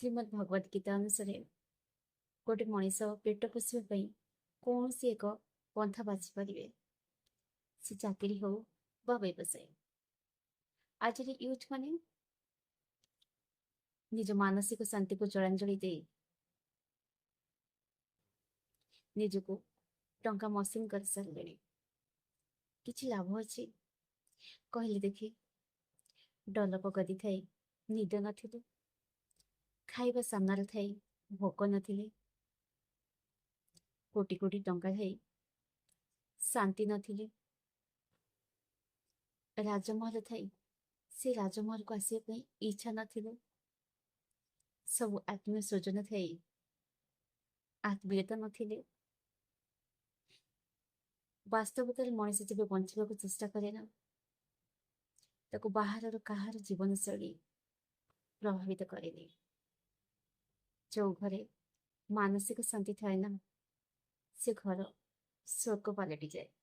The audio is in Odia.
ଶ୍ରୀମଦ୍ ଭଗବତ ଗୀତା ଅନୁସାରେ ଗୋଟେ ମଣିଷ ପେଟ ପୋଷିବା ପାଇଁ କୌଣସି ଏକ ପନ୍ଥା ବାଛିପାରିବେ, ସେ ଚାକିରି ହଉ ବା ବ୍ୟବସାୟ। ଆଜିର ୟୁଥ୍ ମାନେ ନିଜ ମାନସିକ ଶାନ୍ତିକୁ ଜଳାଞ୍ଜଳି ଦେଇ ନିଜକୁ ଟଙ୍କା ମସିନ୍ କରିସାରିଲେଣି। କିଛି ଲାଭ ଅଛି, କହିଲେ ଦେଖି? ଡଲପ ଗଦି ଥାଇ ନିଦ ନଥିଲେ, ଖାଇବା ସାମ୍ନାରେ ଥାଇ ଭୋକ ନଥିଲେ, କୋଟି କୋଟି ଟଙ୍କା ଥାଇ ଶାନ୍ତି ନଥିଲେ, ରାଜମହଲ ଥାଇ ସେ ରାଜମହଲକୁ ଆସିବା ପାଇଁ ଇଚ୍ଛା ନଥିଲେ, ସବୁ ଆତ୍ମୀୟ ସ୍ୱଜନ ଥାଇ ଆତ୍ମୀୟତା ନଥିଲେ। ବାସ୍ତବତାରେ ମଣିଷ ଯେବେ ବଞ୍ଚିବାକୁ ଚେଷ୍ଟା କରେ ନା, ତାକୁ ବାହାରର କାହାର ଜୀବନଶୈଳୀ ପ୍ରଭାବିତ କରେନି। ଯେଉଁ ଘରେ ମାନସିକ ଶାନ୍ତି ଥାଏ ନା, ସେ ଘର ସ୍ୱର୍ଗ ପାଲଟିଯାଏ।